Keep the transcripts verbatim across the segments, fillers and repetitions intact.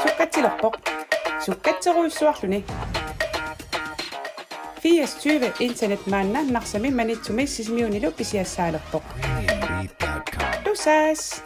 Sukkatsilerpoq. Sukkatserujussuarluni. Firs tyve internet maanna Narsami, Maniitsumi Sisimiunilu pisiassaalerpoq. Tusass!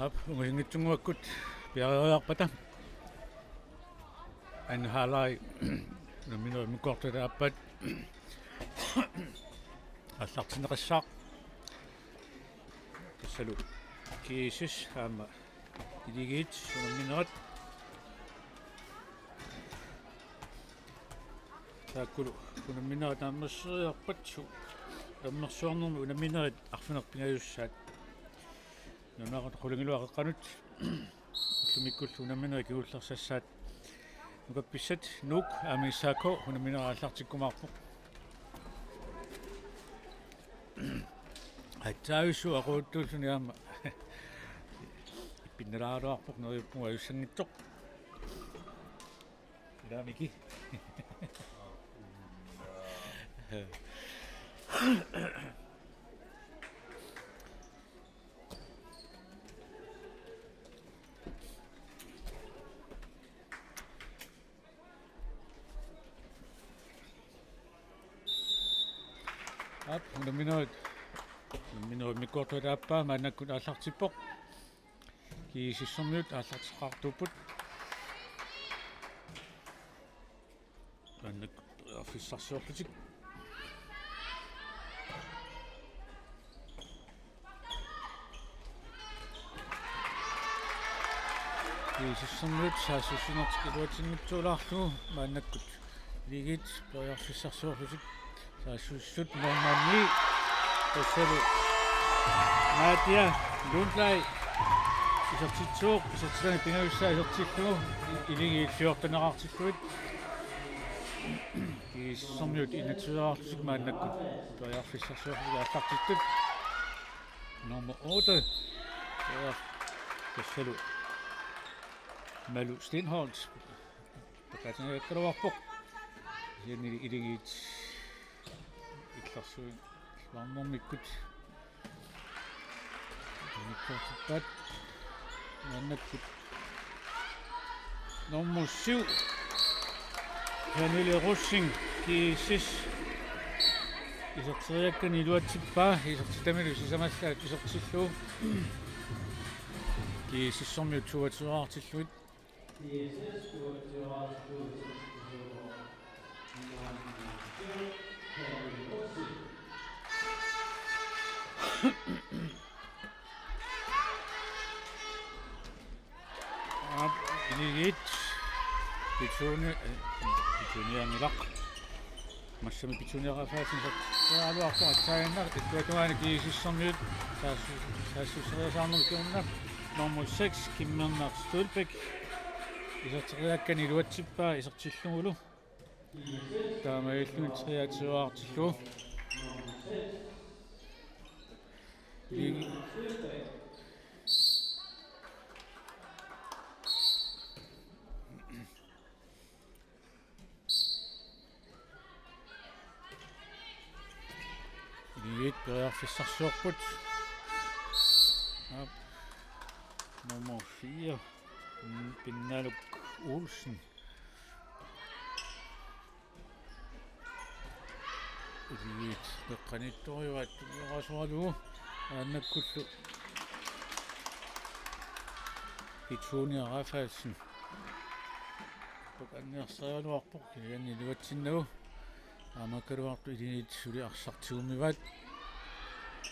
Aap, ungasinngitsunnguakkut piareeriarpata. Anden halvleg unamminerit immikkoortuata aappaat aallartinneqassaaq. Tassalu G S S aamma Akuleriit unamminerat. Taakkulu unamminerat naammasseriarpassuit, naammassiornermi unamminerit arfineq-pingajussaat. Nunaqarfik qulingiluat qeqqanut ullumikkullu unamminerit kingullersassaat. Nukappissat Nuuk aamma S A K unamminerit aallartikkumaarput. Aatsaavissut aquuttuulluni aamma pinnalaaraluarpoq neriuppunga ajussanngitsoq. Ilaamiki. Aap, unamminerit, unamminerit immikkoortuata aappaa maannakkut aallartippoq. G S S-ermiut aallarteqqaartuupput. Maannakkut periarfissarsiorlutik. GSS-ermiut saassussinertik iluatsinngitsoorlugu maannakkut Akuleriit periarfissarsiorlutik. Saassussisut nummer ni, tassalu Nadia Lundblad isertitsivoq, isertitami pingajussaa isertillugu, Akuleriit fjorteneqartillugit. GSS-ermiut enogtyveqarlutik maannakkut periarfissarsiorlutik aallartittut. Nummer otte. Ja, tassalu Malu Steenholdt. Pakatingaakkaluarpoq. Kisianni Akuleriit illersuinnarnermikkut isertippaat. Maannakkut nummer syv, Pernille Rosing, GSS. Iserteriakkani iluatsippaa, isertitamilu sisamassaat isertillugu. GSS-ermiut toogtyveqartillugit. Aap, Akuleriit. Petuni-, eh, Petunianngilaq. Massami Petunia Rafaelsen isertitseriaraluarpoq, aatsaannguaq ittuatuaani GSS-ermiut saassu-, saassusseriasaarnermut kingorna. Nummer seks, Kim Mernert Stølbæk. Iserteriakkani iluatsippaa isertillugulu. Taamaalilluni treogtyveqartillugu. Lig-, Akuleriit periarfissarsiorput. Aap. Nummer fire. Mm, Pinnaluk Olsen. Akuleriit peqqaniittorivaat tunniussagaluarlugu. Maannakkullu Petunia Rafaelsen. Pakanniarsarigaluarpoq, kisianni iluatsinnagu. Taamaakkaluartoq Akuleriit suli arsaq tigummivaat.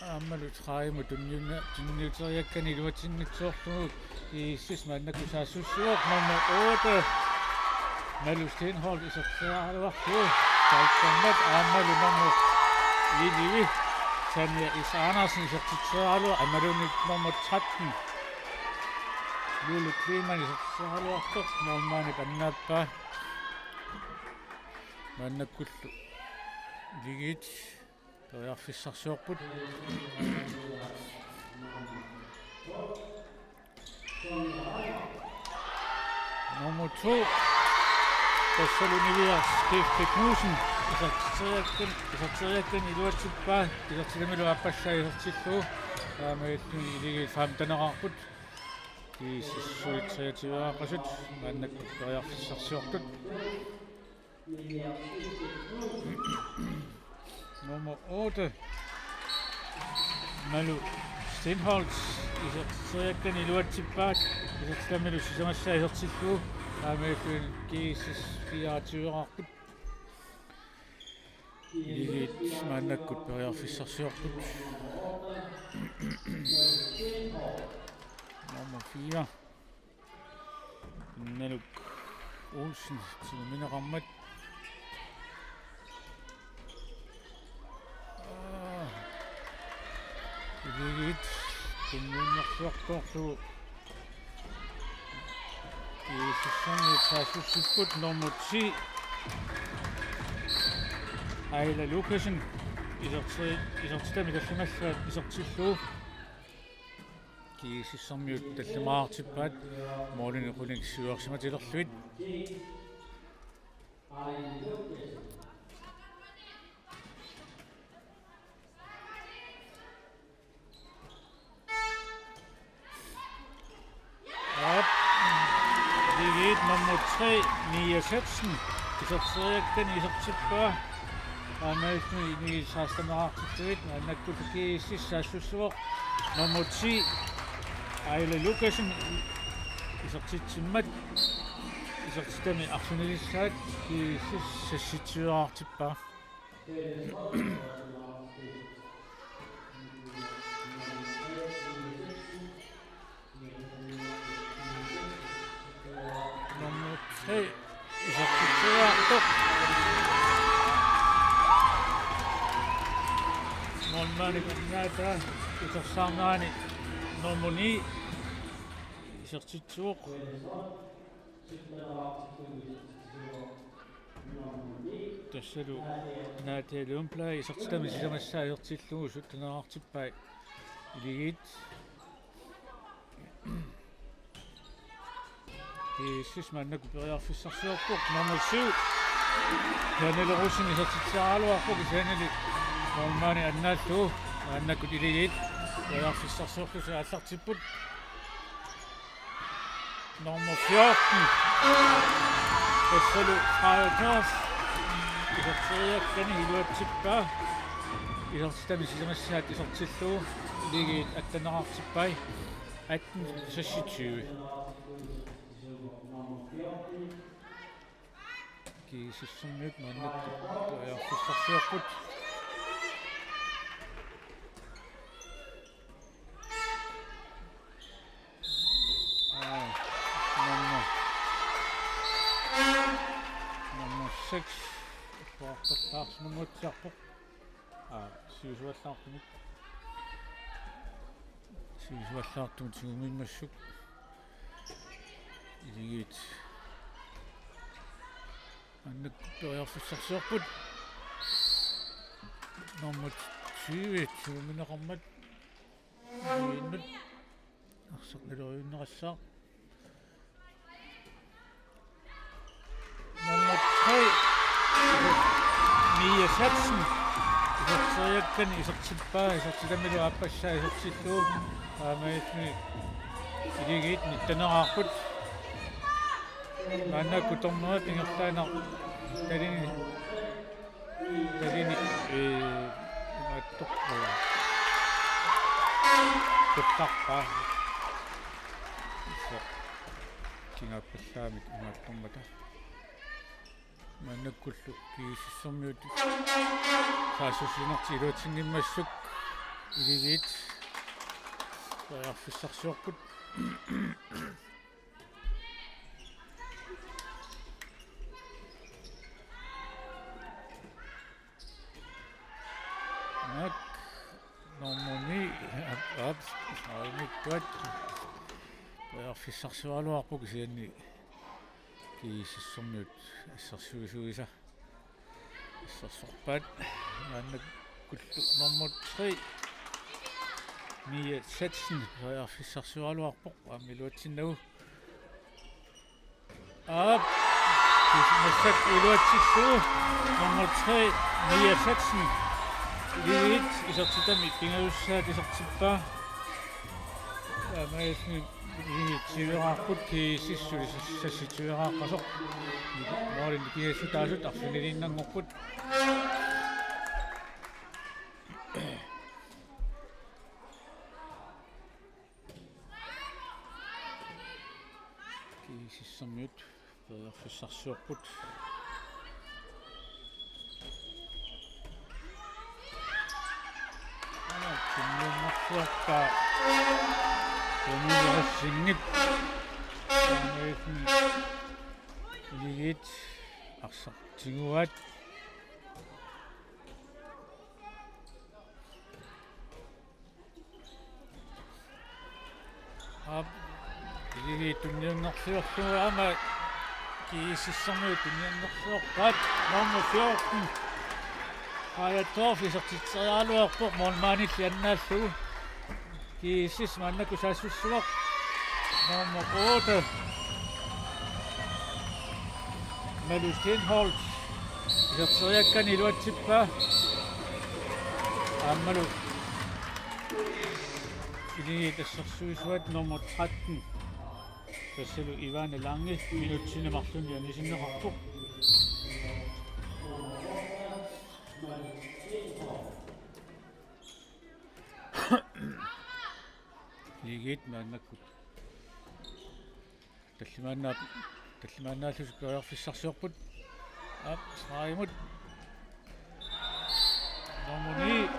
Aammalu tredive tunniunna-, tunniuteriakkani iluatsinngitsoorlugu GSS maannakkut saassussivoq, nummer otte, Malu Steenholdt isertitseriaraluarlugu. Taakkununnga aammalu nummer elleve, Tanja Is Andersen isertitseriaraluarlugu, aammalu nummer tretten, Lulu Kleemann isertitseriaraluartoq, målmandip annaappaa. Maannakkullu Akuleriit periarfissarsiorput. Nummer to, tassalu niviarsi Steve Knudsen, isertitseriakkani, isertitseriakkani iluatsippaa, isertitamilu aappassaa isertillugu, taamaalilluni Akuleriit femteneqarput, GSS-ermiut treogtyveqarput, maannakkut periarfissarsiortut. Nummer otte, Malu Steenholdt, isertitseriakkani iluatsippaat, isertitamilu sisamassaa isertillugu, taamaalilluni GSS fireogtyveqarput. Akuleriit maannakkut periarfissarsiorput. Nummer fire. Naluk Olsen, tigummineqarmat. Aa. Akuleriit tunniunnersuartoorlugu. GSS-ermiut saassussipput nummer ti, Aila Lukassen. Iserti-, isertitami tallimassaat isertillugu. GSS-ermiut tallimaqartippaat målini qulit siuarsimatilerlugit. Aap. Akuleriit nummer tre, Mia Svendsen. Isertitseriakkani isertippaa. Aamma Akuleriit seksten-eqartillugit, maannakkullu GSS saassussivoq. Nummer ti, Aila Lukassen. Isertitsimmat. Isertitami arfinilissaat G S S seksogtyve-artippaa. Nummer tre, isertitseriartoq. Målmandip annaataa utersaarnerani nummer ni isertitsivoq. Tassalu Nadia Lundblad isertitami sisamassaa isertillugu sytteneqartippai Akuleriit. G S S maannakkut periarfissarsiorpoq, nummer syv. Pernille Rosing isertitseriaraluarpoq kisiannili målmandip annaallugu. Maannakkut Akuleriit periarfissarsiorlutik aallartipput. Nummer fjorten. Tassalu Freja Torf. Iserteriakkani iluatsippaa. Isertitami sisamassaat isertillugu. Akuleriit atteneqartippai. Atten seksogtyve. G S S-ermiut maannakkut periarfissarsiorput. Aa, nummer, nummer seks. Uarpallaarsimagutsiarpoq. Aa, siusuallaartumik. Siusuallaartumik tigummiimmassuk. Akuleriit. Maannakkut periarfissarsiorput. Nummer tyve, tigummineqarmat. Akuleriinnut. Arsaq naloriunneqassaaq. Nummer tre, Mia Sachsen. Iserteriakkani isertippaa, isertitamilu aappassaa isertillugu. Taamaattumik Akuleriit nitteneqarput. Maannakkut dommeri ingerlaannaq talini, talini, ee, imaattoq, ee, qullarpaa. Iso. Kingappallaamik imaattormata. Maannakkullu G S S-ermiut saassussinertik iluatsinngimmassuk Akuleriit periarfissarsiorput. Naak, nummer ni, aap, aap, aap, periarfissarsioraluarpoq kisianni G S S-ermiut assersuisuisa. Assersorpaat maannakkullu nummer tre. Mia Sachsen periarfissarsioraluarpoq aamma iluatsinnagu. Aap. Massakkut iluatsillugu. Nummer tre, Mia Sachsen. Akuleriit isertitami pingajussaat isertippaa. Taamaattumik Akuleriit tyve-raarput, G S S suli seksogtyve-raaqqasoq. Målit nikingassutaasut arfiniliinnanngorput. G S S-ermiut periarfissarsiorput. Tunniunnersuarpaa. Tunniunnerussinngit. Tunniunnerussinngit. Akuleriit arsaq tiguaat. Aap, Akuleriit tunniunnersiorlugu aamma G S S-ermiut tunniunnersiorpaat. Nummer fjorten. Freja Torf isertitseriaraluarpoq målmandilli annaallugu. G S S maannakkut saassussivoq. Nummer otte. Malu Steenholdt. Iserteriakkani iluatsippaa. Aammalu Akuleriit assersuisuat nummer tretten. Tassalu Ivana Lange minutsini marlunni anisinneqarpoq. Akuleriit maannakkut tallimaannaap Tallimaannaallutik periarfissarsiorput. Aap, stregimut. Nummer ni.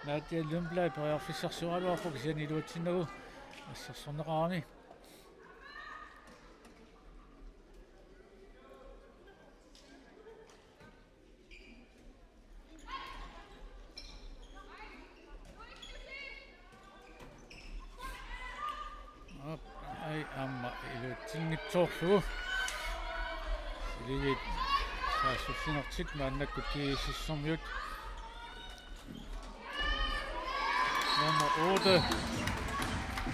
Nadia Lundblad periarfissarsioraluarpoq kisianni iluatsinnagu assersorneqarami. Aap, ai, aamma iluatsinngitsoorlugu. Akuleriit saassussinertik maannakkut GSS-ermiut. Nummer otte,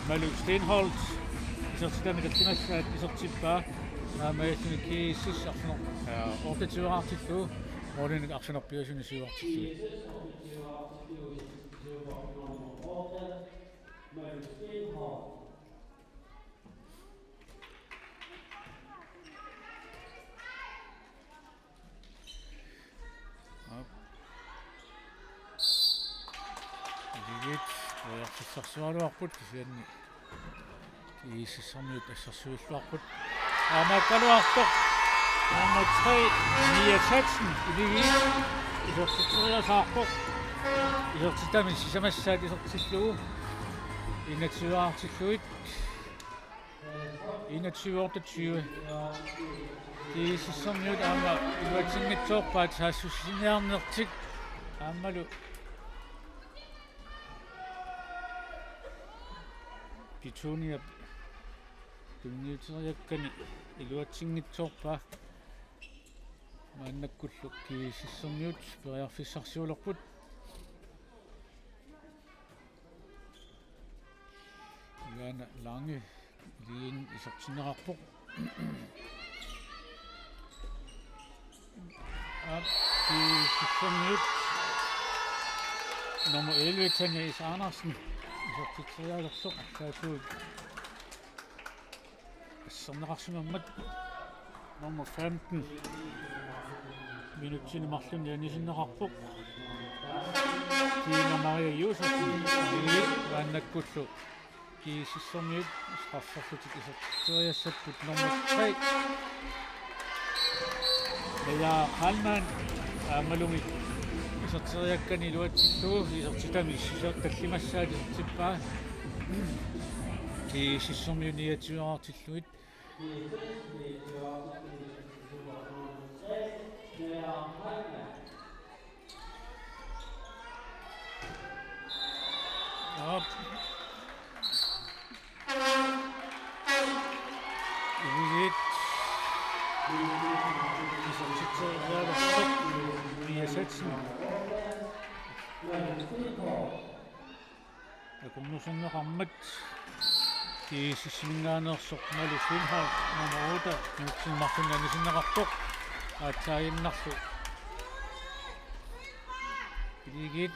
Malu Steenholdt. Isertitami tallimassaat isertippaa. Aamma illunik GSS arfineq-, ja, otteogtyve-rtillugu. Målinik arfineq-pingasunut syv-rtillugu. Aap. Akuleriit periarfissarsioraluarput kisianni GSS-ermiut assersuilluarput. Aamma akkaluartoq. Nummer tre, Mia Sachsen, Akuleriit. Isertitseriasaarpoq. Isertitami sisamassaat isertillugu. Enogtyve-rtillugit. Enogtyve otteogtyve. GSS-ermiut aamma iluatsinngitsoorpaat saassussiniarnertik. Aammalu Petuniap tunniuteriakkani iluatsinngitsoorpaa. Maannakkullu GSS-ermiut periarfissarsiulerput. Juana Lange, Akuleriinni isertinneqarpoq. Aap, GSS-ermiut. Nummer elleve, Tanja Is Andersen. Isertitserialersoq, arlaatigut asserneqarsimammat. Nummer femten. Minutsini marlunni anisinneqarpoq. Tina Maria Josefsen. Akuleriit maannakkullu GSS-ermiut strafferlutik isertitseriassapput nummer tre. Naja Heilmann aammalumi iserteriakkani iluatsillugu isertitami sisa-, tallimassaat isertippaa. GSS-ermiut niogtyve-rtillugit. Aap. Akuleriit. Isertitserialersoq Mia Sachsen. Akunnuserneqarmat GSS-iminngaanneersoq Malu Steenholdt nummer otte, minutsini marlunni anisinneqarpoq. Aatsaaginnarlu Akuleriit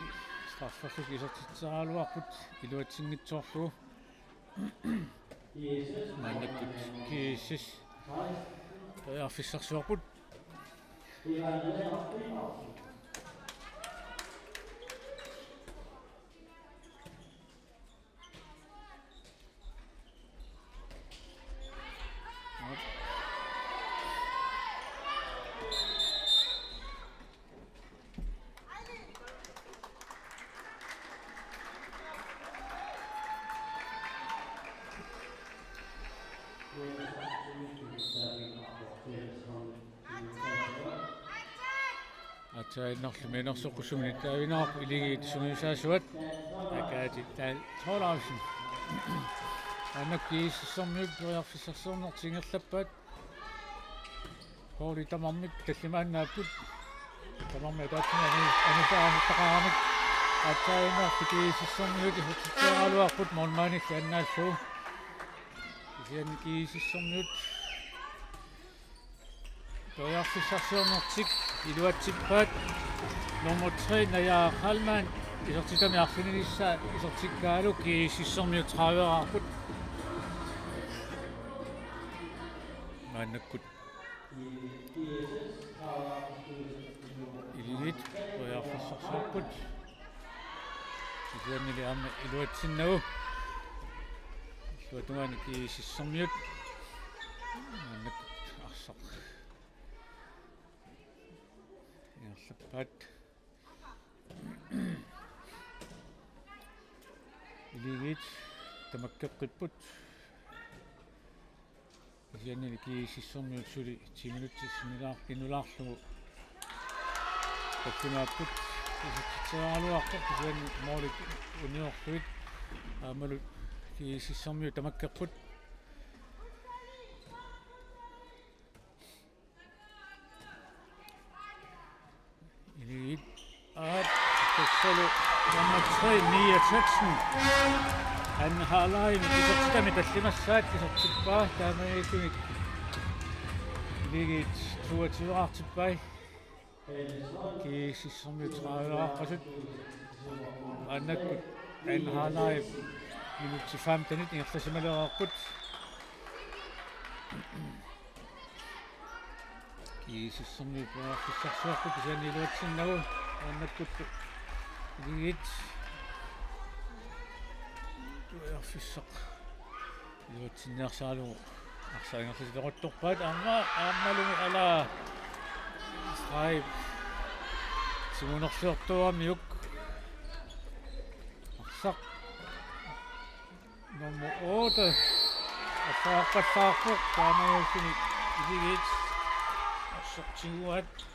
strafferlutik isertitseriaraluarput iluatsinngitsoorlugu. Maannakkut GSS periarfissarsiorput. Aatsaannarlu mianersoqqussummik nittaavinerarput Akuleriit sungiusaasuat. Agathe Dahl Thorleifsen. Aamma GSS-ermiut periarfissarsiornertik ingerlappaat. Goalit tamarmik tallimaannaapput. Tamarmik ataatsimik anu-, anusaartaqaramik. Aatsaannarlu GSS-ermiut isertitseriaraluarput målmandilli annaallugu. Kisianni GSS-ermiut periarfissarsiornertik iluatsippaat. Nummer tre, Naja Heilmann, isertitami arfinilissaa isertikkaalu GSS-ermiut tredive-raarput. Maannakkut Akuleriit periarfissarsiorput. Kisiannili aamma iluatsinnagu. Illuatungaani GSS-ermiut. Maannakkut Arsaq. Ingerlappaat. Akuleriit tamakkeqqipput. Kisiannili GSS-ermiut suli ti minutsit sinnilaar-, inulaarlugu tallimaapput. Isertitseriaraluarpoq kisianni målit uniorlugit. Aammalu GSS-ermiut tamakkeqqipput. Akuleriit. Aap, tassalu nummer tre, Mia Thøgsen. Anden halvleg isertitami tallimassaat isertippaa taamaalilluni. Akuleriit toogtyve-rartippai. GSS-ermiut tredive-rarpasut. Maannakkut anden halvleg minutsit femtenit ingerlasimalereerput. GSS-ermiut periarfissarsiorput kisianni iluatsinnagu maannakkut Akuleriit periarfissaq iluatsinniarsaralugu arsaq ingerlatilluaruttorpaat aamma aammalumi ala streg tigunerliortuaramiuk arsaq nummer otte. Arsaq arpallaarpoq taamaalilluni Akuleriit arsaq tiguaat.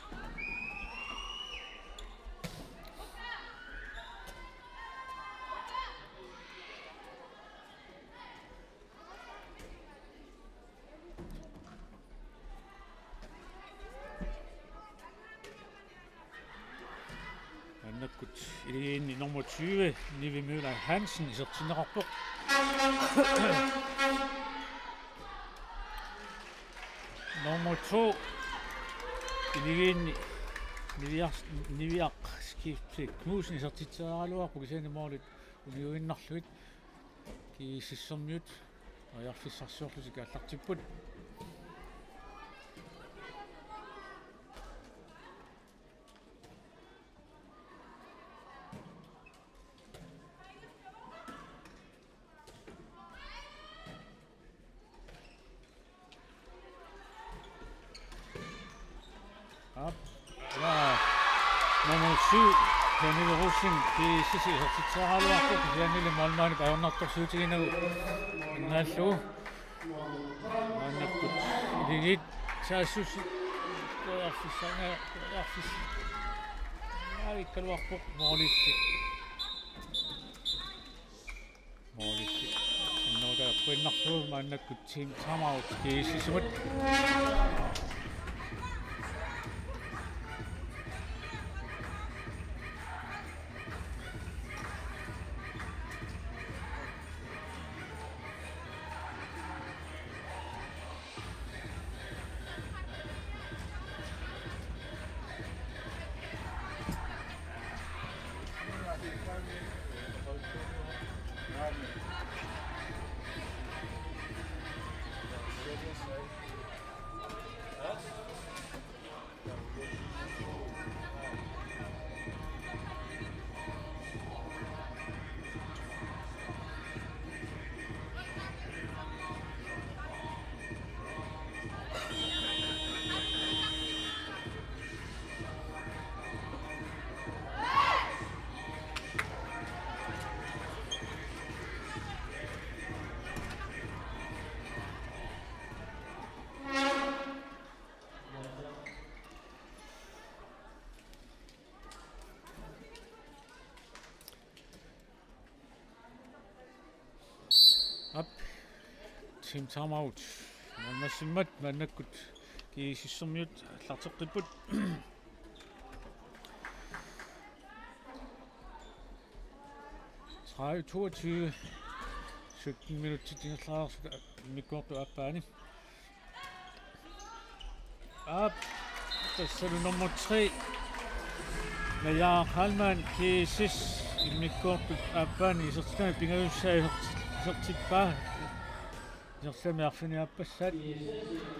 Maannakkut Akuleriinni nummer tyve, Nivi Møller Hansen, isertinneqarpoq. Nummer to, Akuleriinni Niviaq, Niviaq Skifte Knudsen isertitseriaraluarpoq kisianni målit uniuinnarlugit. GSS-ermiut periarfissarsiorlutik aallartipput. Aap. Ila nummer syv, Pernille Rosing, GSS isertitseriaraluarpoq, kisiannili målmandip ajornartorsiutiginagu innaallugu. Maannakkut Akuleriit saassussat periarfissaanga-, periarfis-, aavikkaluarpoq målilli. Målilli. Innuutaa puinnarlugu maannakkut team timeout GSS-imut. Aap. Team timeout. Maannassimmat maannakkut GSS-ermiut aallarteqqipput. Tredive toogtyve. Sytten minutsit ingerlareersut immikkoortup aappaani. Aap, tassalu nummer tre, Naja Heilmann, GSS, immikkoortup aappaani isertitami pingajussaa iserti-, isertippaa. Isertitami arfineq-aappassaat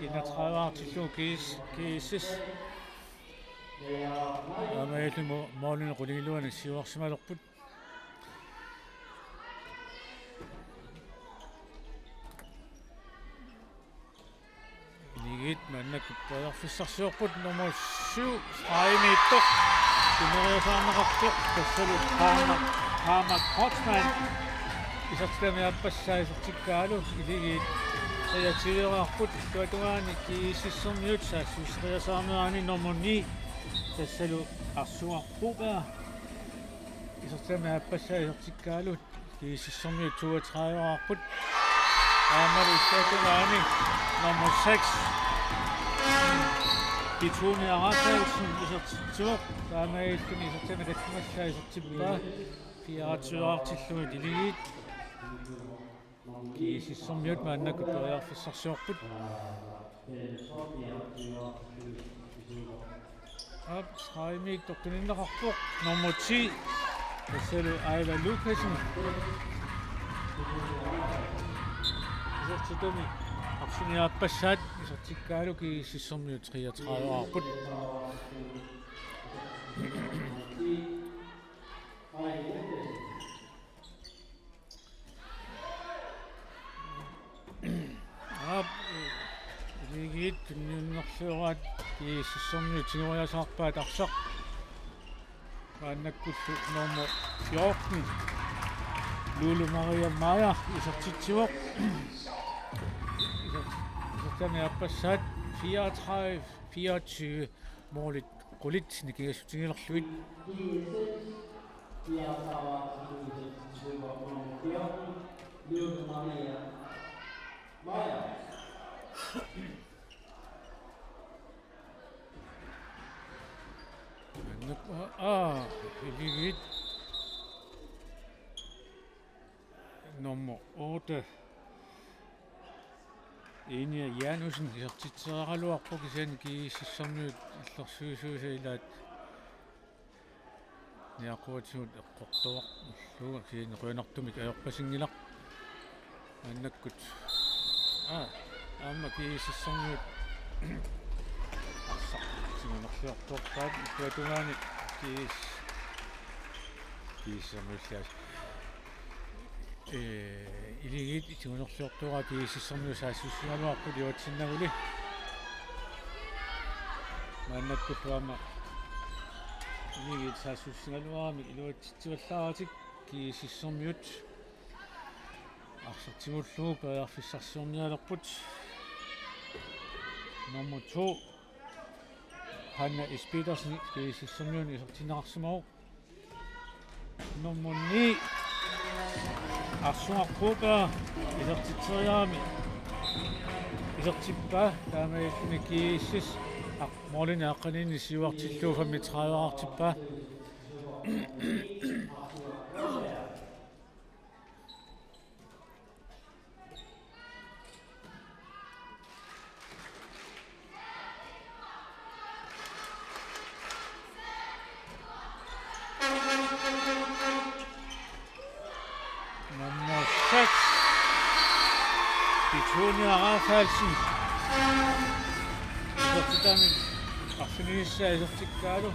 enogtredive-artillugu GS-, GSS. Aamma ilumut mo-, målinik qulingiluanik siuarsimalerput. Akuleriit maanna Periarfissarsiorput nummer syv, Freimiittoq. Tunniunniarneqarpoq, tassalu Qaama, Qaama Kreutzmann. Isertitami aappassaa isertikkaalu, Akuleriit treogtyveeraarput, illuatungaani GSS-ermiut saassusseriasaarnerani nummer ni, tassalu Arsuaq Broberg. Isertitami aappassaa isertikkaalu, GSS-ermiut toogtrediveeraarput. Aammalu illuatungaani nummer seks, Petunia Rafaelsen, isertitsivoq. Taamaalilluni isertitami tallimassaa isertippaa fireogtyveeraartillugit Akuleriit. GSS-ermiut maannakkut periarfissarsiorput. Aap, Freimiittoq tunineqarpoq, nummer ti, tassalu Aila Lukassen. Isertitami arsuni aappassaat isertikkaalu, GSS-ermiut treogtrediveeraarput. Aap, Akuleriit tunniunnerlioraat, GSS-ermiut tigoriasaarpaat arsaq. Maannakkullu nummer fjorten, Lulu Maria Meyer, isertitsivoq. Iser-, isertitami aappassaat fireogtredive fireogtyve, målit qulit nikingassutigilerlugit. Annak-, aa, aa, Akuleriit. Nummer otte, Enia Janussen, isertitseriaraluarpoq, kisianni GSS-ermiut illersuisuisa ilaat niaquatigut eqqortoqarlugu, kisianni qujanartumik ajorpasinngilaq. Maannakkut, aa, aamma GSS-ermiut arsaq tigunerliortuarpaat, illuatungaani GS, GSS-ermiulli aasiit. Ee, Akuleriit tigunerliortuaraa GSS-ermiut saassussigaluarput iluatsinnaguli. Maannakkullu aamma Akuleriit saassussigaluaramik iluatsitsivallaaratik, GSS-ermiut arsaq tigullugu periarfissarsiornialerput. Nummer to, Hanna S. Petersen, GSS-ermiuni isertinneqarsimavoq. Nummer ni, Arsuaq Broberg, isertitseriarami isertippaa, taamaalilluni GSS aq-, målinik aqqanilinnik siuartillugu femogtrediveeraartippaa. Nummer seks, Petunia Rafaelsen. Isertitami arsunilissaa isertikkaalu,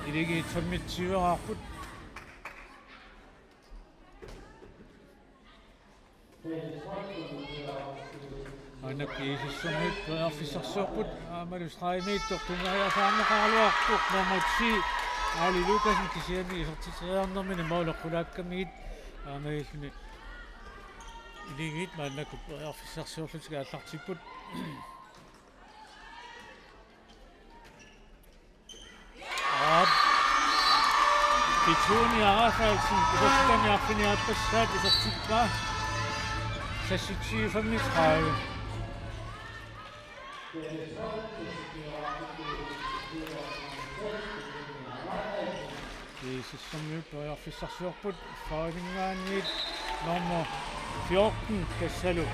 Akuleriit femogtyveeraarput. Aana GSS-ermiut periarfissarsiorput, aammalu Freimiittoq tunniunniarneqaraluarpoq, nummer ti, Aili Lukassen, kisianni isertitseriarnermini måleqqullaakkamigit, aammalu Akuleriit maannakkut periarfissarsiorlutik aallartipput. Aap. Petunia Rafaelsen, isertitami arfineq-aappassaat isertippaa. Seksogtyve femogtredive. GSS-ermiut periarfissarsiorput, Frederiksbergimiit nummer fjorten, tassalu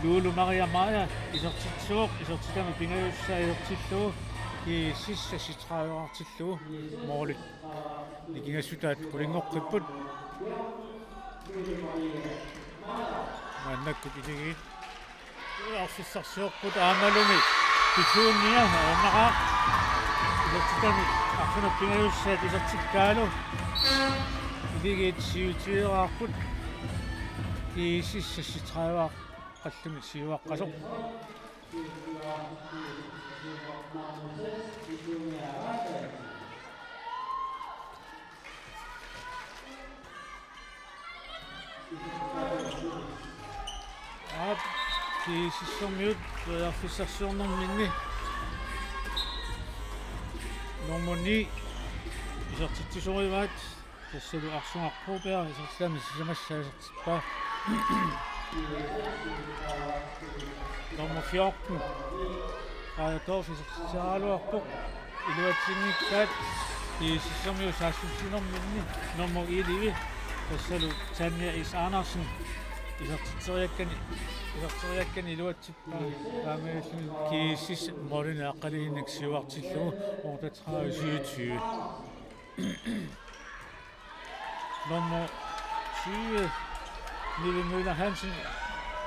Lulu Maria Meyer, isertitsivoq, isertitami pingajussaa isertillugu, GSS seksogtredive-artillugu, målit nikingassutaat qulinngoqqipput. Maannakkut Akuleriit periarfissarsiorput aammalumi Petunia, ajornaqaaq. Isertitami arfineq pingajussaat isertikkaalu, Akuleriit syvogtyve-raarput, GSS seksogtredive-qqalluni siuaqqasoq. Aap, GSS-ermiut periarfissarsiornerminni nummer ni isertitsisorivaat, tassalu Arsuaq Broberg isertitami sisamassaa isertippaa. Nummer fjorten, Raja Dorph isertitseriaraluarpoq. Iluatsinngikkaat GSS-ermiut saassussinerminni nummer elleve, tassalu Tanja S. Andersen isertitseriakkani, isertitseriakkani iluatsippaa. Taamaalilluni GSS målinik aqqaneq-aqqaneq siuartillugu otteogtredive syvogtyve. Nummer tyve, Nivi Møller Hansen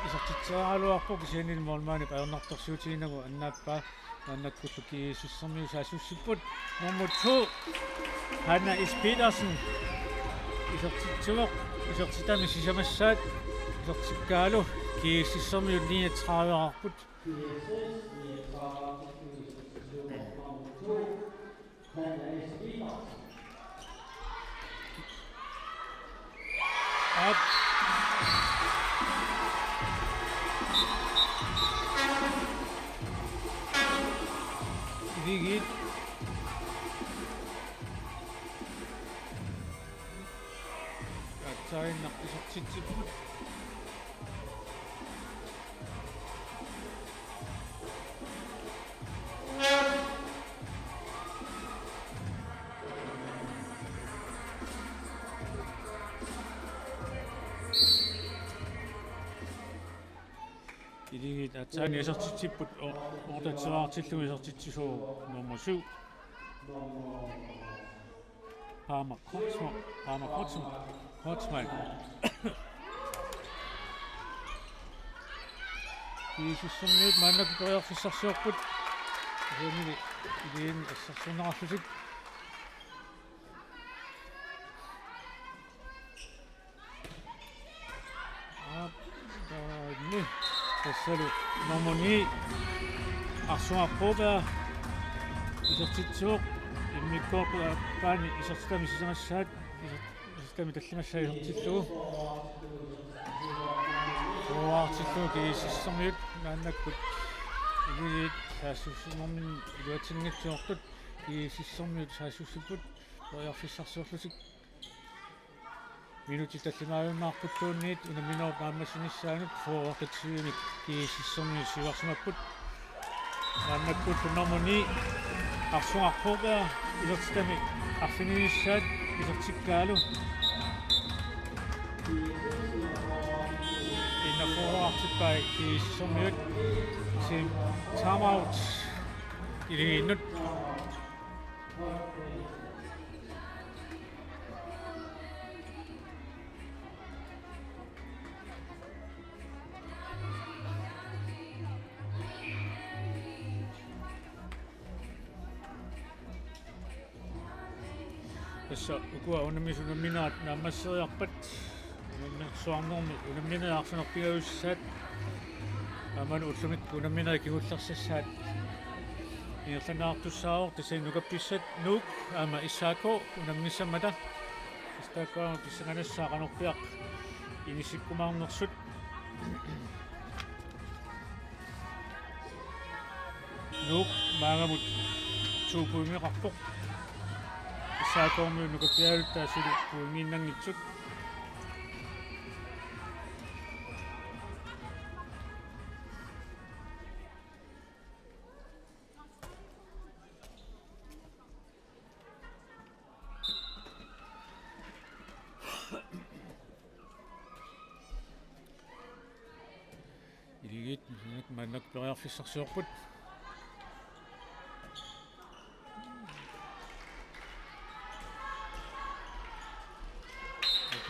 isertitseriaraluarpoq, kisianni målmandip ajornartorsiutiginagu annaappaa. Maannakkullu GSS-ermiut saassussipput. Nummer to, Hanna S. Petersen isertitsivoq, isertitami sisamassaat isertikkaalu GSS-ermiut niogtredive-rput. Aap. Iligit. Aatsaannaq isertitsipput. Iligit aatsaat isertitsipput o-, otteogtredive-rtillugu isertitsisuuvoq nummer syv. Paama Kreutzmann, Paama Kreutzmann, Kreutzmann. GSS-ermiut maannakkut periarfissarsiorput. Kisiannili iliin assersuunneqarlutik. Aap, taanna. Tassalu nummer ni, Arsuaq Broberg isertitsivoq, immikkoortup aappaani isertitami sisamassaat, iser-, isertitami tallimassaa isertillugu. Toorartillugu GSS-ermiut maannakkut iluit saassussinerminni iluatsinngitsoortut, GSS-ermiut saassussipput periarfissarsiorlutik. Minutsit tallimaajunnaarpulluunniit unamminerup naammassinissaanut fyrre-rtitsivinik GSS-ermiut siuarsimapput. Maannakkullu nummer ni, Arsuaq Broberg, isertitami arfinilissaat isertikkaalu. Enogfyrre-rtippai GSS-ermiut, kisianni timeout iligiinnut. Tassa ukua unammisut unamminerat naammasseriarpat unammersuarnermi unamminerit arfineq-pingajussaat aammalu ullumikkut unamminerit kingullersassaat ingerlanneqartussaavoq. Tassa nukappiaat Nuuk aamma S A K unammissammata. S A K-mut pissanganassaaq qanorpiaq inissikkumaarnersut. Nuuk maannamut to pointeqarpoq. S A K-miut nukappialuttaaq suli pointiinnanngitsut. Iligit maannakkut periarfissarsiorput.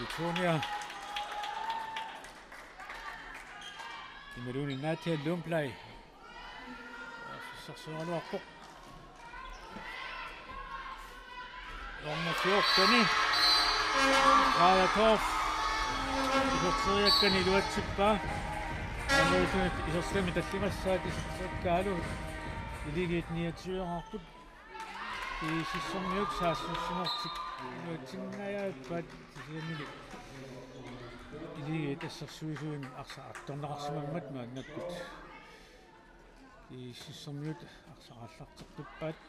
Petunia. Imaluunniit Nadia Lundblad. Periarfissarsioraluarpoq. Nummer fjorten. Raja Dorph. Iserteriakkani iluatsippaa. Aamma isertitami tallimassaat isertitakkaalu. Iligiit niogtyveqarput. GSS-ermiut saassussinertik iluatsinngajappaat kisiannili. Iligiit assersuisuinnaq arsaq artorneqarsimammat maannakkut GSS-ermiut arsaq aallarteqqippaat.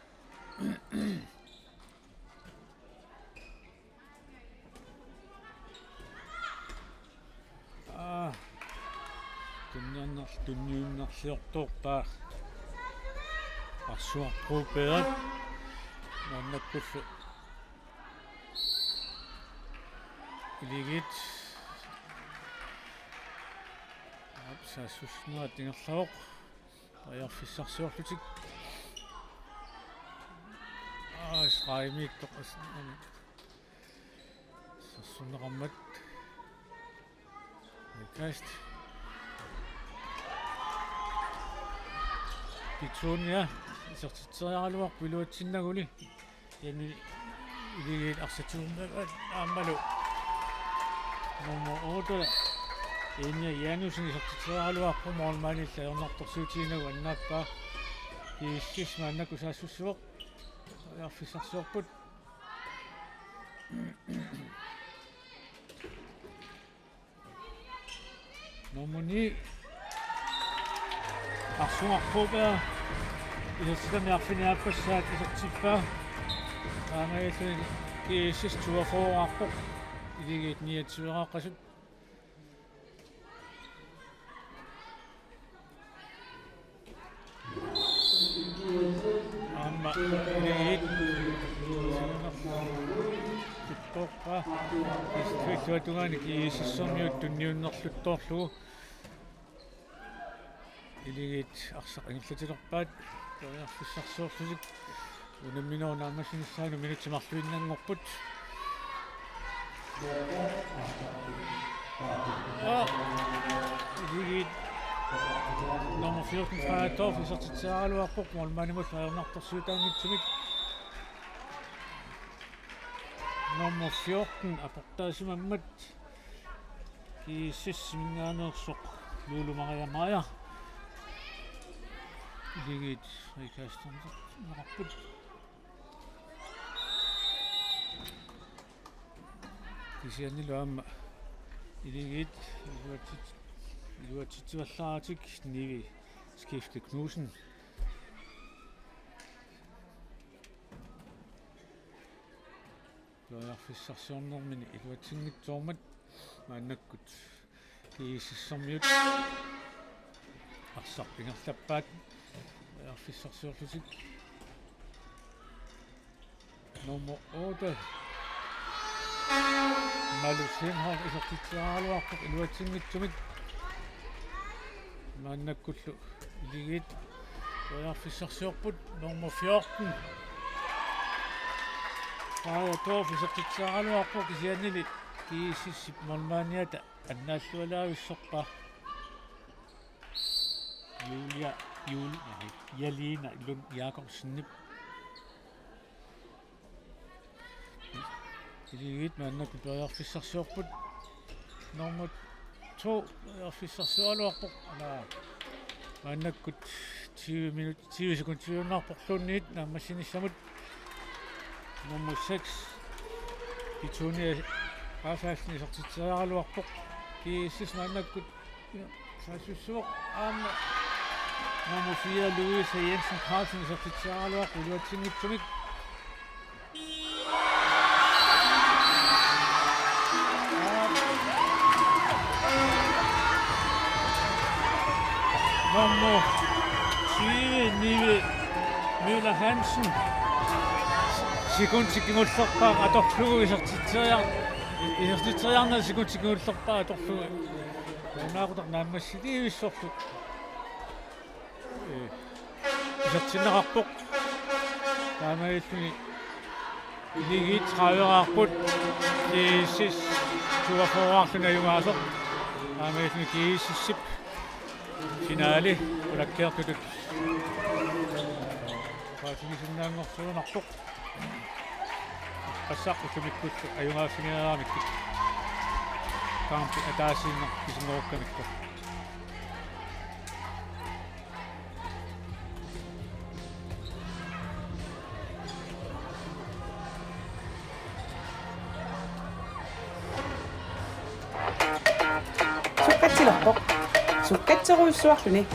Aa, tunniunner-, tunniunnerliortoorpaa. Arsuaq Broberg. Maannakkullu Iligiit. Aap, saassussinerat ingerlavoq. Periarfissarsiorlutik. Aa, streg-imiittoq as-, am-, saassunneqarmat. Kast. Petunia isertitseriaraluarpoq iluatsinnaguli. Kisianni Iligiit arsaq tuummat aammalu nummer otte, Anja Janussen isertitseriaraluarpoq, målmandillu ajornartorsiutiginagu annaappaa. GSS maannakkut saassussivoq. Periarfissarsiorput. Nummer ni. Arsuaq Broberg. Isertitami arfineq-aappassaat isertippaa. Taamaalilluni GSS toogfyrreqarpoq. Iligiit niogtyveqaqqasut. Aamma Iligiit siunerluttorpaa. Illuatungaani GSS-ermiut tunniunnerluttoorlugu. Iligiit arsaq ingerlatilerpaat. Periarfissarsiorlutik. Unamminerup naammassinissaanut minutsit marluinnanngorput. Aa, Iligiit nummer fjorten, Freja Torff, isertitseriaraluarpoq, målmandimullu ajornartorsiutaanngitsumik. Nummer fjorten aportaasimammat GSS-iminngaanneersoq Lulu Maria Meyer. Iligiit frikasteqarput. Kisiannilu aamma Iligiit iluatsit-, iluatsitsivallaaratik Nivi Skifte Knudsen. Periarfissarsiornermini iluatsinngitsoormat maannakkut GSS-ermiut arsaq ingerlappaat. Periarfissarsiorlutik. Nummer otte. Malu Sindholm isertitseriaraluarpoq iluatsinngitsumik. Maannakkullu Iligiit periarfissarsiorput. Nummer fjorten, Freja Torff, isertitseriaraluarpoq, kisiannili GSS-ip målmandiata annaallualaavissorpaa. Julia, Jul-, nej, Jalina Lund Jakobsenip. Iligiit maannakkut periarfissarsiorput. Nummer to periarfissarsiorluarpoq. Ala. Maannakkut tyve minut, tyve sekundiunnaarporluunniit naammassinissamut. Nummer seks, Petunia Rafaelsen, isertitseriaraluarpoq. GSS maannakkut saassussivoq aamma. Nummer fire, Louise Jensen Carlsen, isertitseriaraluarpoq iluatsinngitsumik. Nummer tyve, Nivi Møller Hansen. Sekundit kingullerpaaq atorlugu isertitseriar-, isertitseriarneq sekundit kingullerpaaq atorlugu. Unaaqutaq naammassiliivissorlu. Ee, isertinneqarpoq. Taamaalilluni Iligiit trediveqarput. GSS toogfyrreqarluni ajugaasoq. Taamaalilluni GSS-ip finale qulakkeertutut oqaatigisinnaanngorsuunarpoq. Ippassaq ullumikkullu ajugaaffigereeramikkit. Kampip ataasiinnaq pisinngorukkamikku. Lerpoq. Sukkatserujussuarluni.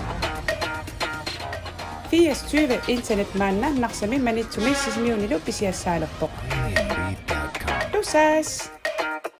Firs tyve internet maanna Narsami, Maniitsumi Sisimiunilu pisiassaalerpoq. Tusass!